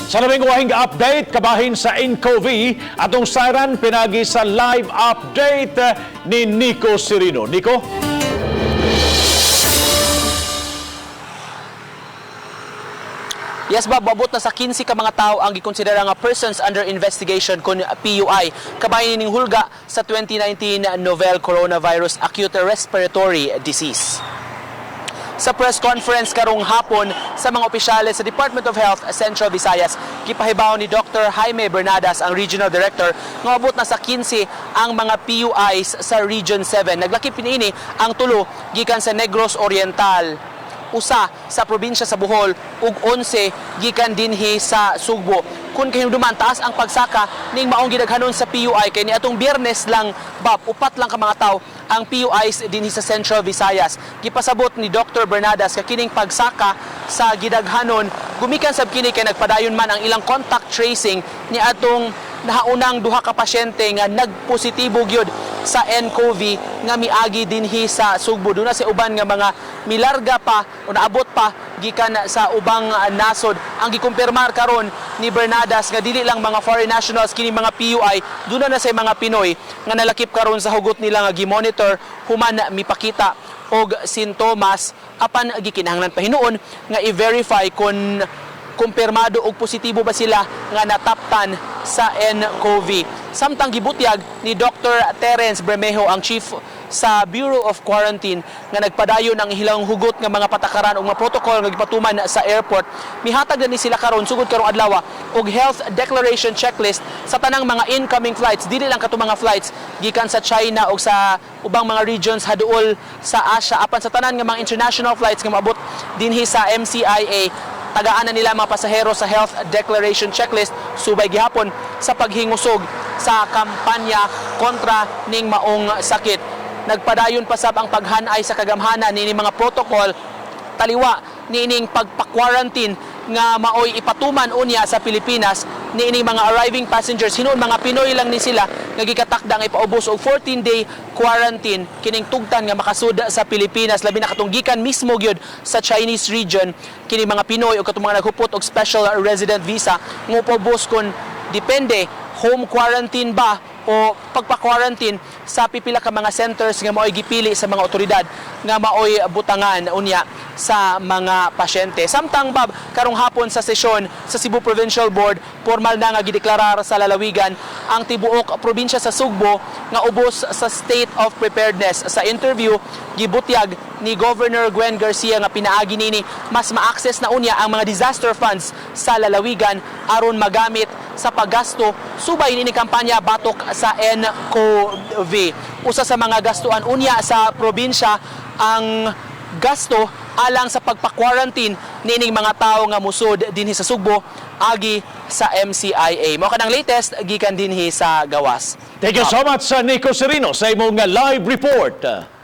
Sa labing uwahing update kabahin sa nCoV, atong sayran pinagi sa live update ni Nico Sirino. Nico? Yes, Bob, moabot na sa 15 ka mga tao ang gikonsidera nga persons under investigation kon PUI kabahin ning hulga sa 2019 novel coronavirus acute respiratory disease. Sa press conference karong hapon sa mga opisyales sa Department of Health Central Visayas, gipahibaw ni Dr. Jaime Bernadas, ang Regional Director, nga moabot na sa 15 ang mga PUIs sa Region 7. Naglakip niini ang 3 gikan sa Negros Oriental, 1 sa probinsya sa Bohol ug 11 gikan dinhi sa Sugbo. Kung kahinumduman, taas ang pagsaka ning maong gidaghanon sa PUI kay niadtong Biyernes lang, Bob, 4 lang ka mga tawo ang PUIs dinhi sa Central Visayas. Gipasabot ni Dr. Bernadas ka kining pagsaka sa gidaghanon gumikan sab kini kay nagpadayon man ang ilang contact tracing ni atong nahaunang 2 ka pasyente nga nagpositibo gyud sa nCoV nga miagi dinhi sa Sugbo. Duna sa uban nga mga milarga pa o naabot pa gikan sa ubang nasod. Ang gikumpirmar karon ni Bernadas nga dili lang mga foreign nationals kini mga PUI, duna na sa mga Pinoy nga nalakip karon sa hugot nila nga gimonitor human mipakita og sintomas, apan gikinahanglan pa hinuon nga i-verify kung kumpirmado og positibo ba sila nga nataptan sa nCoV. Samtang gibutyag ni Dr. Terence Bermejo, ang chief sa Bureau of Quarantine, nga nagpadayon ang ilang hugot nga mga patakaran ug mga protocol nga gipatuman sa airport. Mihatag na ni sila karon sugod karong adlaw og health declaration checklist sa tanang mga incoming flights, dili lang kato mga flights gikan sa China o sa ubang mga regions haduol sa Asia, apan sa tanan nga mga international flights nga moabot dinhi sa MCIA, tagaan na nila mga pasahero sa health declaration checklist subay gihapon sa paghingusog sa kampanya kontra ning maong sakit. Nagpadayon pa sab ang paghanay sa kagamhanan niini mga protocol taliwa niining pagpa-quarantine nga maoy ipatuman unya sa Pilipinas niining mga arriving passengers. Hinuon mga Pinoy lang ni sila nga gikatakda nga ipaubos og 14-day quarantine kining tugtan nga makasud sa Pilipinas, labi na katong gikan mismo gyud sa Chinese region kini mga Pinoy o katong mga naghupot og special resident visa nga paubos kon depende home quarantine ba o pagpa-quarantine sa pipila ka mga centers nga maoy gipili sa mga otoridad nga maoy butangan unya sa mga pasyente. Samtang, Bob, karong hapon sa sesyon sa Cebu Provincial Board, formal na nga gideklarar sa lalawigan ang tibuok probinsya sa Sugbo nga ubos sa state of preparedness. Sa interview, gibutyag ni Governor Gwen Garcia nga pinaagi nini mas ma-access na unya ang mga disaster funds sa lalawigan aron magamit sa paggasto subay niini kampanya batok sa nCoV. Usa sa mga gastuan unya sa probinsya ang gasto alang sa pagpa-quarantine niining mga tawo nga musod dinhi sa Sugbo agi sa MCIA. Mao kanang latest gikan dinhi sa gawas. Thank you so much, Nico Serino, sa imong live report.